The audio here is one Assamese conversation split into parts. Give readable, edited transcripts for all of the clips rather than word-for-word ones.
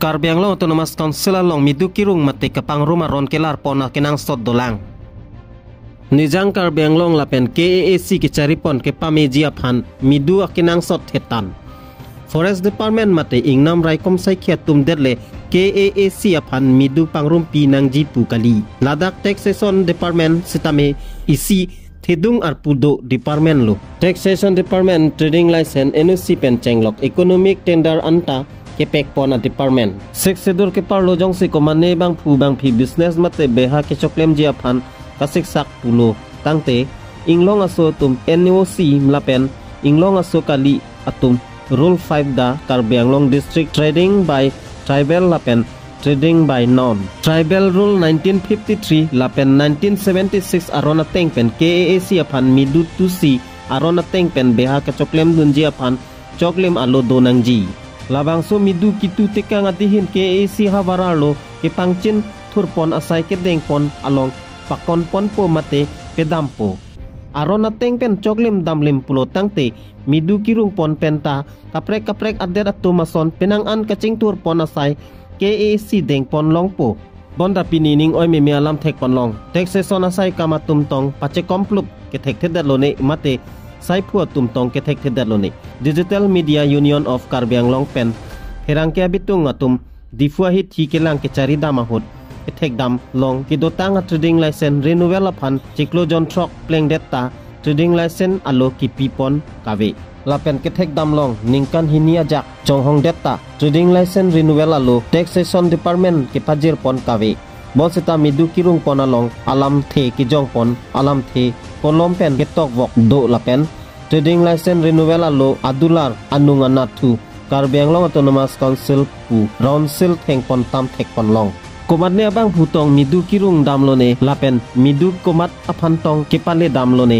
Karbi Anglong Autonomous Council along midu kirung mate kapang rumah ron kelar pon kenang sot dolang. Nijang Karbi Anglong lapen KAAC ke caripon ke pame jiaphan midu akinang sot hetan. Forest Department mate ingnam raikom sai tum derle KAAC aphan midu pangrum pi nang jipu kali. Ladakh Taxation Department sitame isi Thedung ar Pudo Department lo. Taxation Department Trading License NOC pen chenglok Economic Tender anta kepek pona department. Sek sedur ke parlo jongsi komane bang phu bang phi business mate beha ke choklem jiaphan kasik sak pulo tangte inglong aso tum NOC mlapen inglong aso kali atum Rule 5 da Karbi Anglong District Trading by Tribal lapen Trading by Non Tribal Rule 1953 lapen 1976 arona tengpen KAAC aphan midu 2C arona tengpen beha ke choklem dunji aphan choklem alo donangji labangso midu kitu tekang atihin KAAC havaralo ke pangchin thurpon asai ke dengpon along pakon pon po mate pedampo arona tengpen choklim damlim pulo tangte midu kirung pon penta kaprek kaprek adet atumason penang an kaching tur pon asai KAAC deng pon longpo bonda pinining oi mimi alam thek pon long taxation asai kamatum tong pache komplup ke thek thedat lone mate sai phua tum tong ke thek thedat lone Digital Media Union of Karbi Anglong pen herangke abitung atum difua hi thikelang ke chari damahot thek dam long ki dotang trading license renewal aphan chiklo jon truck pleng detta trading license alo ki pipon kawe lapen ke thek dam long ningkan hinia jak chonghong detta trading license renewal alo taxation department ke pajir pon kawe bonsita midu kirung pon along alam the ki jong pon alam the kolom pen ke tok vok do lapen trading license renewal alo adular anunga nathu Karbi Anglong Autonomous Council pu roundsil theng pon tam thek pon long komat ne abang phutong midu kirung damlone lapen midu komat aphantong kepale damlone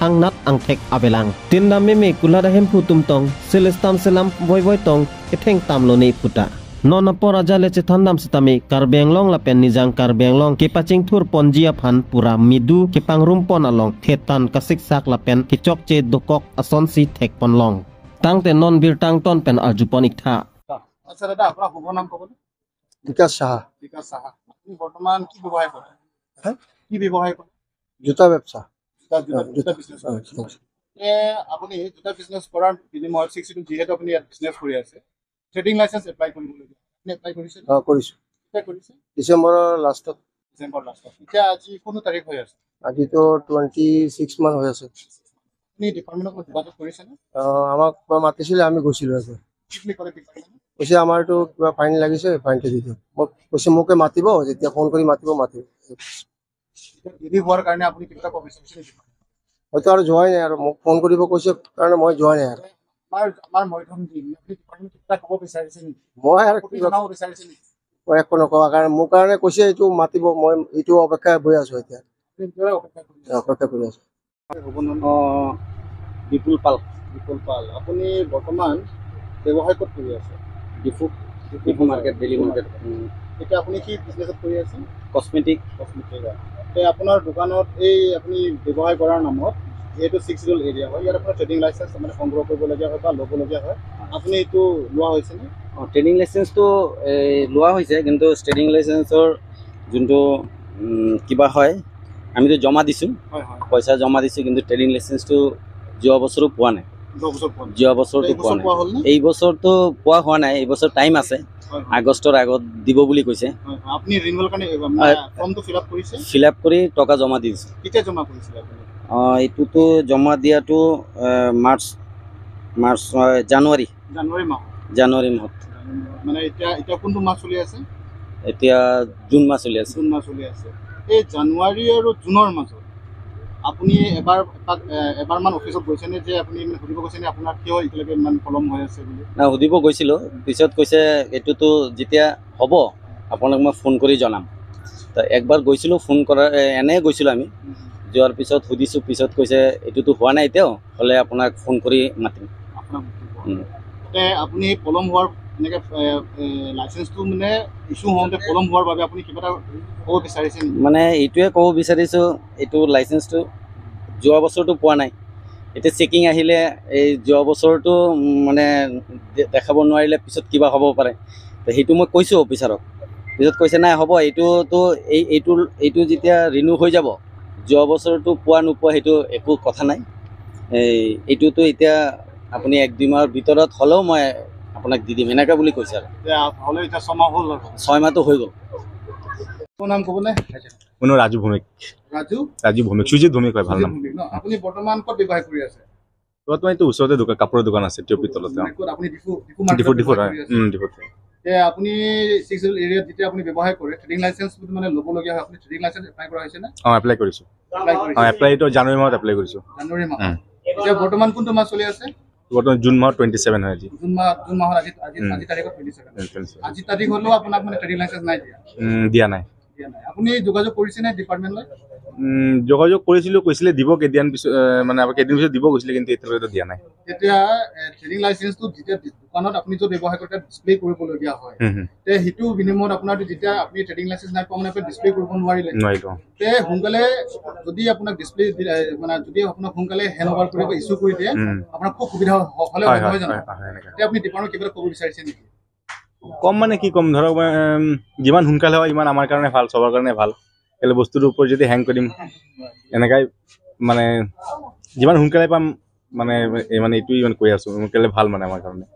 angnat angthek abelang tin dam meme kula dahem phutum tong selestam selam boy boy tong ketheng tamlone puta nona por ajale chethandam sitame Karbi Anglong lapen nijang Karbi Anglong kepaching thur ponjia phan pura midu kepang rumpon along thetan kasik sak lapen kichok che dokok asonsi thek ponlong tangte non bir tangton pen arjupon ikhtha. আচ্ছা দাদা, আপোনাৰ শুভ নাম ক'ব? বিকাশ সাহা। বিকাশ সাহা, আপুনি বৰ্তমান কি ব্যৱসায় কৰে? কি ব্যৱসায় কৰে? জোতা ব্যবসা। জোতা বিজনেছ। আপুনি জোতা বিজনেছ কৰাৰ বিনিময়ত ছিক্স যিহেতু আপুনি ইয়াত বিজনেছ কৰি আছে, ট্ৰেডিং লাইচেঞ্চ এপ্লাই কৰিবলগীয়া, আপুনি এপ্লাই কৰিছে? অঁ, কৰিছোঁ। কেতিয়া কৰিছে? ডিচেম্বৰৰ লাষ্টত। ডিচেম্বৰ লাষ্টত। এতিয়া আজি কোনটো তাৰিখ হৈ আছে? আজিতো 26 মান হৈ আছে। আপুনি ডিপাৰ্টমেণ্টত যোগাযোগ কৰিছেনে? আমাক মাতিছিলে, আমি গৈছিলোঁ একবাৰ। কি বুলি ক'লে ডিপাৰ্টমেণ্টে? কৈছে আমাৰতো কিবা ফাইন লাগিছে, ফাইনটো দি দিয়ক। মোক কৈছে মোকে মাতিব, যেতিয়া ফোন কৰি মাতিব মাতিব। দেৰি হোৱাৰ কাৰণে আপুনি কিবা এটা ক'ব বিচাৰিছে নেকি? হয়তো আৰু যোৱাই নাই, আৰু মোক ফোন কৰিব কৈছে কাৰণে মই যোৱা নাই। আৰু আমাৰ মধ্যম দিন আপুনি ডিপাৰ্টমেণ্ট কিবা ক'ব বিচাৰিছে নেকি? মই আৰু কিবা জনাব বিচাৰিছে নেকি? মই একো নকওঁ, কাৰণ মোৰ কাৰণে কৈছে এইটো মাতিব, মই এইটো অপেক্ষা হৈ আছোঁ এতিয়া। অপেক্ষা কৰি আছোঁ। বিপুল পাল। বিপুল পাল, আপুনি বৰ্তমান ব্যৱসায় ক'ত কৰি আছে? Diphu, Diphu market, daily market. এতিয়া আপুনি কি বিজনেছত কৰি আছে? কচমেটিক। কচমেটিক। এতিয়া আপোনাৰ দোকানত এই আপুনি ব্যৱসায় কৰাৰ নামত যিহেতু 6 শিডিউল এৰিয়া হয়, ইয়াত আপোনাৰ ট্ৰেডিং লাইচেঞ্চ মানে সংগ্ৰহ কৰিবলগীয়া হয় বা ল'বলগীয়া হয়, আপুনি এইটো লোৱা হৈছেনে? অঁ, ট্ৰেডিং লাইচেঞ্চটো লোৱা হৈছে, কিন্তু ট্ৰেডিং লাইচেঞ্চৰ যোনটো কিবা হয়, আমিতো জমা দিছোঁ, পইচা জমা দিছোঁ, কিন্তু ট্ৰেডিং লাইচেঞ্চটো যোৱা বছৰো পোৱা নাই। যোৱা বছৰটো পোৱা নাই, এই বছৰটো পোৱা হোৱা নাই। এই বছৰ টাইম আছে, আগষ্টৰ আগত দিব বুলি কৈছে। আপুনি ৰিনিউৱেল কাৰণে ফৰ্মটো ফিল আপ কৰিছে? ফিল আপ কৰি টকা জমা দি দিছে। কেতিয়া জমা কৰিছিলে আপুনি? এইটোতো জমা দিয়াটো মাৰ্চ মাৰ্চ জানুৱাৰী জানুৱাৰী মাহ। জানুৱাৰী মাহত। মানে এতিয়া এতিয়া কোনটো মাহ চলি আছে? এতিয়া জুন মাহ চলি আছে। জুন মাহ চলি আছে। এই জানুৱাৰী আৰু জুনৰ মাজত আপুনি এবাৰ এবাৰমান অফিচত গৈছেনে যে আপুনি মানে সুধিব গৈছেনে আপোনাৰ কিয় এতিয়ালৈকে ইমান পলম হৈ আছে বুলি? না, সুধিব গৈছিলোঁ, পিছত কৈছে এইটোতো যেতিয়া হ'ব আপোনাক মই ফোন কৰি জনাম। তো একবাৰ গৈছিলোঁ ফোন কৰাৰ, এনেই গৈছিলোঁ আমি, যোৱাৰ পিছত সুধিছোঁ, পিছত কৈছে এইটোতো হোৱা নাই এতিয়াও, হ'লে আপোনাক ফোন কৰি মাতিম। আপোনাক আপুনি পলম হোৱাৰ এনেকৈ লাইচেঞ্চটো মানে ইছ্যু হওঁতে পলম হোৱাৰ বাবে আপুনি কিবা এটা ক'ব বিচাৰিছে নেকি? মানে এইটোৱে ক'ব বিচাৰিছোঁ, এইটো লাইচেঞ্চটো যোৱা বছৰটো পোৱা নাই, এতিয়া চেকিং আহিলে এই যোৱা বছৰটো মানে দেখাব নোৱাৰিলে পিছত কিবা হ'ব পাৰে। সেইটো মই কৈছোঁ অফিচাৰক। পিছত কৈছে নাই হ'ব, এইটোতো এই এইটো এইটো যেতিয়া ৰিনিউ হৈ যাব, যোৱা বছৰটো পোৱা নোপোৱা সেইটো একো কথা নাই, এই এইটোতো এতিয়া আপুনি 1-2 মাহৰ ভিতৰত হ'লেও মই আপোনাক দি দিম এনেকুৱা বুলি কৈছে। আৰু 6 মাহটো হৈ গ'ল। নাম ক'বনে? মোৰ নাম ৰাজু ভৌমিক। ৰাজু ভৌমিক, সুজিত ভৌমিক হয় ভাল নাম। আপুনি বৰ্তমান ক'ত ব্যৱসায় কৰি আছে? বৰ্তমান এইটো ওচৰতে দোকান, কাপোৰৰ দোকান আছে টিঅপি তলতে। ডিফুত হয়। ডিফুত। আপুনি 6 এৰিয়াত যেতিয়া আপুনি ব্যৱসায় কৰে, ট্ৰেডিং লাইচেঞ্চ মানে ল'বলগীয়া হয়, আপুনি ট্ৰেডিং লাইচেঞ্চ এপ্লাই কৰা হৈছে নে? অঁ, এপ্লাই কৰিছোঁ। এপ্লাইটো জানুৱাৰী মাহত এপ্লাই কৰিছোঁ। জানুৱাৰী মাহত। এতিয়া বৰ্তমান কোনটো মাহ চলি আছে? বৰ্তমান জুন মাহত 27 হয় আজি। জুন মাহৰ আজি তাৰিখত 27। আজি তাৰিখ হ'লেও আপোনাক মানে ট্ৰেডিং লাইচেঞ্চ নাই দিয়া? দিয়া নাই। আপুনি যোগাযোগ কৰিছে নে ডিপাৰ্টমেণ্টলৈ? যোগাযোগ কৰিছিলোঁ, কৈছিলে দিব কেইদিন পিছত, মানে কেইদিন পিছত দিব কৈছিলে, কিন্তু এতিয়ালৈকে দিয়া নাই। তেতিয়া ট্ৰেডিং লাইচেঞ্চটো যেতিয়া দোকানত আপুনি য'ত ব্যৱসায় কৰে তাত ডিছপ্লে কৰিবলগীয়া হয়, তে সেইটো বিনিময়ত আপোনাৰ যেতিয়া আপুনি ট্ৰেডিং লাইচেঞ্চ নাই পোৱা মানে আপুনি ডিছপ্লে কৰিব নোৱাৰিলে, তে সোনকালে যদি আপোনাক ডিছপ্লে মানে যদি আপোনাক সোনকালে হেণ্ড অভাৰ কৰিব ইছ্যু কৰি দিয়ে, আপোনাৰ খুব সুবিধা হ'লে নহয় জানো? তেতিয়া আপুনি ডিপাৰ্টমেণ্ট কিবা ক'ব বিচাৰিছে নেকি? কম মানে কি ক'ম, ধৰক যিমান সোনকালে হয় ইমান আমাৰ কাৰণে ভাল, চবৰ কাৰণে ভাল। কেলে বস্তুটোৰ ওপৰত যদি হেং কৰিম এনেকাই মানে যিমান সোনকালে পাম মানে মানে এইটোৱেই মানে কৈ আছোঁ, সোনকালে ভাল মানে আমাৰ কাৰণে।